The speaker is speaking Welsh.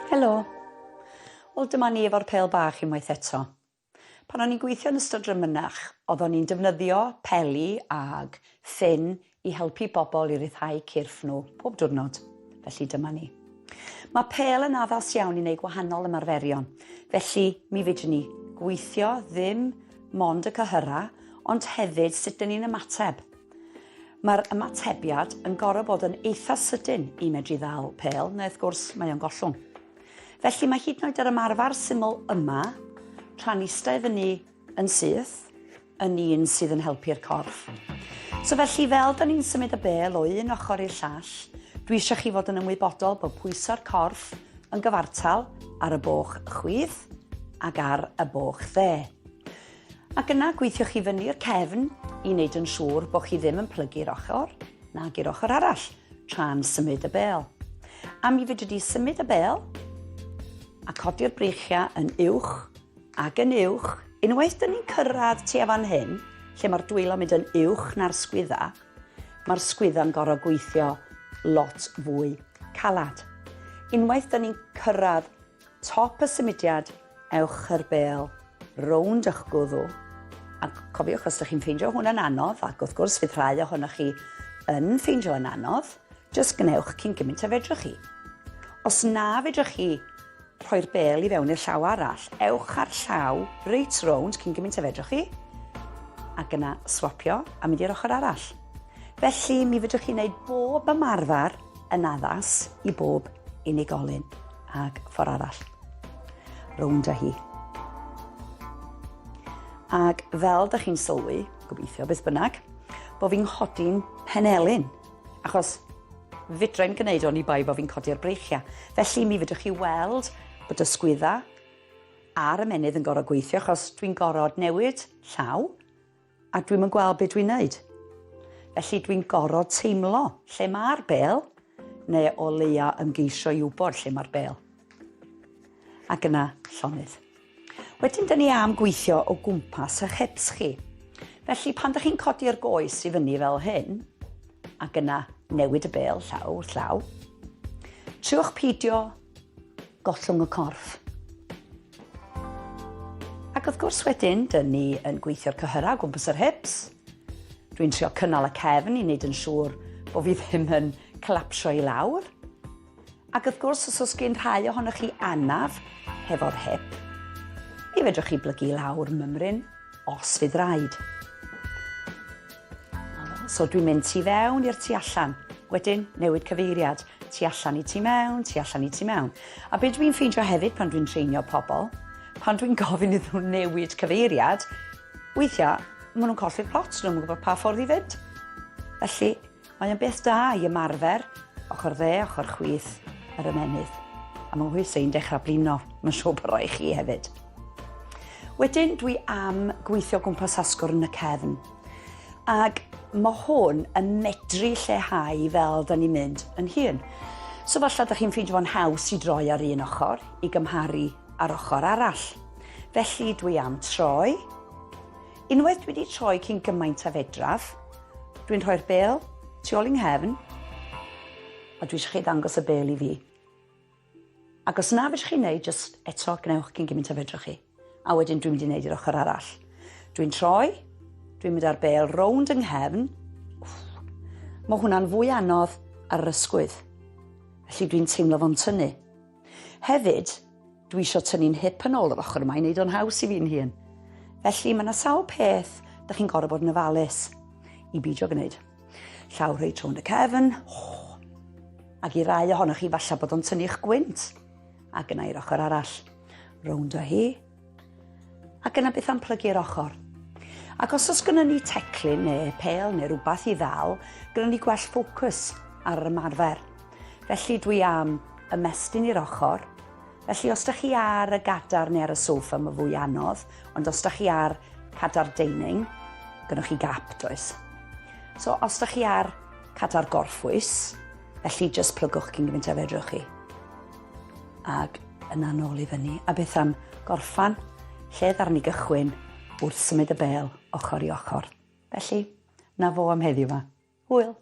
Helo. Wel dyma ni efo'r pêl bach unwaith eto. Pan o'n i'n gweithio yn ystod Drymynach, oeddwn i'n defnyddio peli ag ffyn i helpu bobl i ryddhau cyrff nhw pob diwrnod. Felly dyma ni. Mae pêl yn addas iawn i wneud gwahanol ymarferion, felly mi fedrwn ni gweithio ddim mond y cyhyrau, ond hefyd sut dyn ni'n ymateb. Mae'r ymatebiad yn gorfod bod yn eitha sydyn i medru ddal pêl, neu wrth gwrs mae o'n gollwng. Felly mae hyd yn oed yr ymarfer syml yma, tra'n eistedd fyny yn syth, yn un sydd yn helpu'r corff. So felly fel da ni'n symud y bêl o un ochr i'r llall, dwi eisiau chi fod yn ymwybodol bod pwyso'r corff yn gyfartal ar y boch chwith ac ar y boch dde. Ac yna gweithiwch chi fyny'r cefn i wneud yn siŵr bod chi ddim yn plygu'r ochr nag i'r ochr arall tra'n symud y bêl. A mi fedri di symud y bêl a codi'r breichiau yn uwch ac yn uwch. Unwaith dyn ni'n cyrraedd tua fan hyn, lle mae'r dwylo mynd yn uwch na'r sgwydda, mae'r sgwydda'n gorfod gweithio lot fwy calad. Unwaith dyn ni'n cyrraedd Top y symudiad, ewch â'r bêl rownd eich gwddw. A cofiwch, os ydych chi'n ffeindio hwn yn anodd, ac wrth gwrs fydd rhai ohonoch chi yn ffeindio yn anodd, jyst gwnewch cyn gymaint a fedrwch chi. Os na fedrwch chi rhoi'r bêl i fewn i'r llaw arall, ewch â'r llaw reit rownd cyn gymaint a fedrwch chi, ac yna swapio a mynd i'r ochr arall. Felly, mi fedrwch chi wneud bob ymarfer yn addas i bob unigolyn ac ffordd arall. Rownd â hi. Ac fel da chi'n sylwi, gobeithio beth bynnag, bod fi'n nghodi'n penelin, achos fedrai'm gwneud oni bai bod fi'n codi'r breichiau. Felly mi fedrwch chi weld bod y sgwydda a'r ymennydd yn gorfod gweithio achos dwi'n gorfod newid llaw a dwi'm yn gweld be dwi'n neud. Felly dwi'n gorfod teimlo lle mae'r bêl, neu o leia ymgeisio i wybod lle mae'r bêl. Ac yna llonydd. Wedyn dyn ni am gweithio o gwmpas eich hips chi. Felly pan dych chi'n codi'r goes i fyny fel hyn, ac yna newid y bêl llaw wrth llaw, triwch peidio gollwng y corff. Ac wrth gwrs wedyn, dyn ni yn gweithio'r cyhyrau o gwmpas yr hips. Dwi'n trio cynnal y cefn i wneud yn siŵr bod fi ddim yn colapsio i lawr. Ac wrth gwrs, os oes gen rhai ohonoch chi anaf hefo'r hip, mi fedrwch chi blygu i lawr mymryn os fydd raid. So dwi'n mynd tu fewn i'r tu allan. Wedyn, newid cyfeiriad. Tu allan i tu mewn, tu allan i tu mewn. A be dwi'n ffeindio hefyd pan dwi'n treinio pobl, pan dwi'n gofyn iddyn nhw newid cyfeiriad, weithiau maen nhw'n colli'r plot, nhw'n gwybod pa ffordd i fynd. Felly, mae o'n beth da i ymarfer ochr dde, ochr chwith yr ymennydd. A mae'n nghoesau i'n dechrau blino, mae'n siŵr bod rhai chi hefyd. Wedyn dwi am gweithio gwmpas asgwrn y cefn. Ac mae hwn yn medru lleihau fel da ni'n mynd yn hŷn. So falle da chi'n ffeindio fo'n haws i droi ar un ochr i gymharu ar ochr arall. Felly dwi am troi. Unwaith dwi wedi troi cyn gymaint a fedraf, dwi'n rhoi'r bêl tu ôl i nghefn a dwi eisiau chi ddangos y bêl i fi. Ac os na fedrwch chi wneud, jyst eto gwnewch cyn gymaint a fedrwch chi. A wedyn dwi'n mynd i wneud i'r ochr arall. Dwi'n troi, dwi'n mynd â'r bêl rownd yng nghefn. Mae hwnna'n fwy anodd ar yr ysgwydd. Felly dwi'n teimlo fo'n tynnu. Hefyd, dwi eisiau tynnu'n hip yn ôl yr ochr yma i wneud o'n haws i fi'n hun. Felly mae yna sawl peth da chi'n gorfod bod yn ofalus i beidio gwneud. Llaw reit rownd y cefn. Oh. Ac i rai ohonoch chi falle bod o'n tynnu'ch gwynt. Ac yna i'r ochr arall. Rownd â hi. Ac yna beth am plygu'r ochr. Ac os oes gynnon ni teclyn neu pêl neu rhywbeth i ddal, gynnon ni gwell ffocws ar yr ymarfer. Felly dwi am ymestyn i'r ochr. Felly os da chi ar y gadar neu ar y soffa mae fwy anodd, ond os da chi ar cadar deining, gynnoch chi gap, does? So os da chi ar cadar gorffwys, felly jyst plygwch cyn gymaint a fedrwch chi. Ac yna nôl i fyny. A beth am gorffan lle ddaru ni gychwyn wrth symud y bêl ochr i ochr. Felly, na fo am heddiw 'ma. Hwyl!